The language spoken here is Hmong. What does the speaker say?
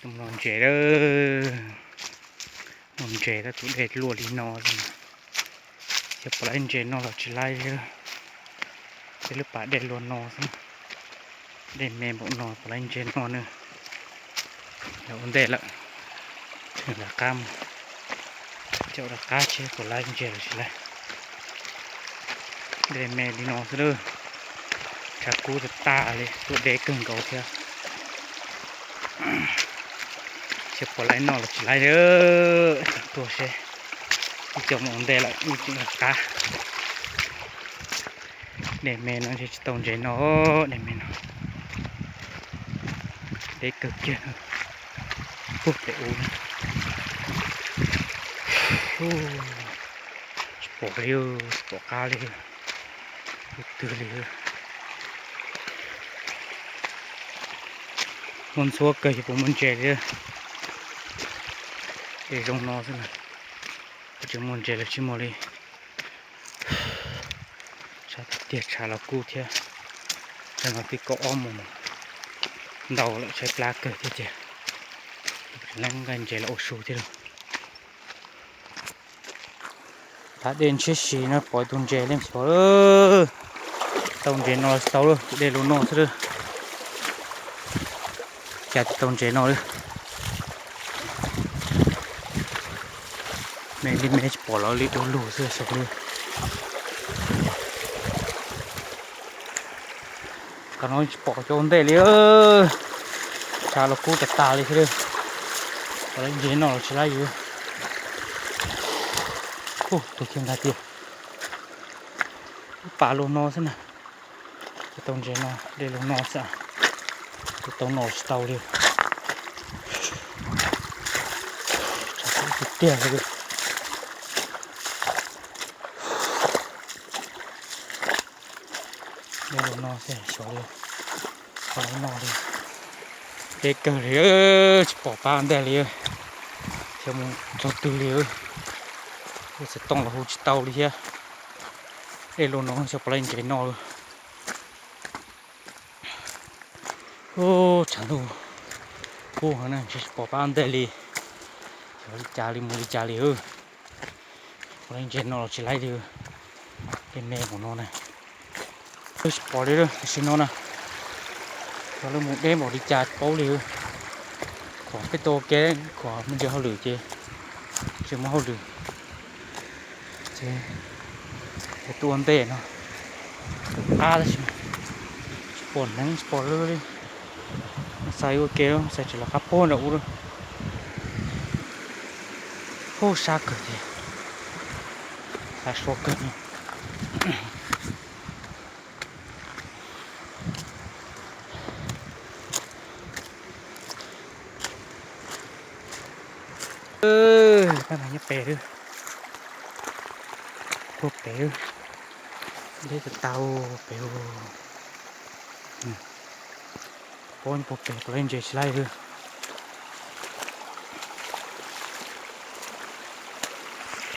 Tus no ntses, no ntses tab tus dej luaj li no xwb, xyov puas laib ntses noj los tsis laib li. Tej lub pas dej luaj no xwb, dej me npaum no puas laib ntses noj na. Yog ua ntej lawm, rov qab mus, coj rov qab seb puas laib ntses los tsis laib. Dej me li no xwb lawm, tshav kub tag tag li, tuaj deb kawg nkaus thiab. Xyov puas laib noj los tsis laib li. Tuaj seb, ib co mus ua ntej lawm, ib co rov qab. Dej me no ntshe tsis tau ntses noj, dej me no. Deb kawg kiag, puag pem ub. Tsis pom li, tsis pom qab li, ub twg li. Muaj ntxhuab kawg ces puas muaj ntses li. Dej zoo no xwb na, tsis muaj ntses los tsis muaj li. Tshav tiag tiag, tshav los kub thiab. Tsam no twb kaum ob moos ntau lawm, tshaib plab kawg thiab tiag. Leej nqaij ntses los ua su thiab lauj. Tav dej ntshiab si no pom tus ntses li xyov, tau ntses no los tsis tau lauj, ces dej luaj no xwb lauj. Cas tsis tau ntses no li. Me li me tsis pom lawv li, dua lug xwb xyov li. Qhov no tsis pom cov ua ntej li, tshav los kub tag tag li thiab li. Puas laib ntses noj los tsis laib li. Ub, tus kiag ntag tiag. Lub pas luaj no xwb na. Tsis tau ntses no, dej luaj no xwb, tsis tau noj los tsis tau li. Tshav kub tiag tiag li. Dej luaj no xwb xyov li, puas laib noj li. Deb kawg li, tsis pom pab ntej li, xyov mus txog twg li. Ub, xov tooj los hu tsis tau li thiab. Dej luaj no xyov puas laib ntses noj li. Ub, tshav ntuj kub heev na, ntshe tsis pom pab ntej li. Xyov li cas li, mus li cas li. Puas laib ntses noj los tsis laib li. Dej me npaum no na, tsis pom li, tam sim no na. Xyov li mus deb npaum li cas tsis paub li. Kom peb tau ua ke, kom muaj ntsis hauj lwm ces tsis muaj hauj lwm ces tuaj ua ntej no. Qab tab sis tsis pom neev tsis pom lwm li. Xav ua ke, xav tsis los qab puag nram ub lawm. Ub, sab kawg ces xav sua kawg. Pab mas nyob pem lawm, puag pem, deb tag tag pem. Pob puag pem puas laib ntses tsis laib.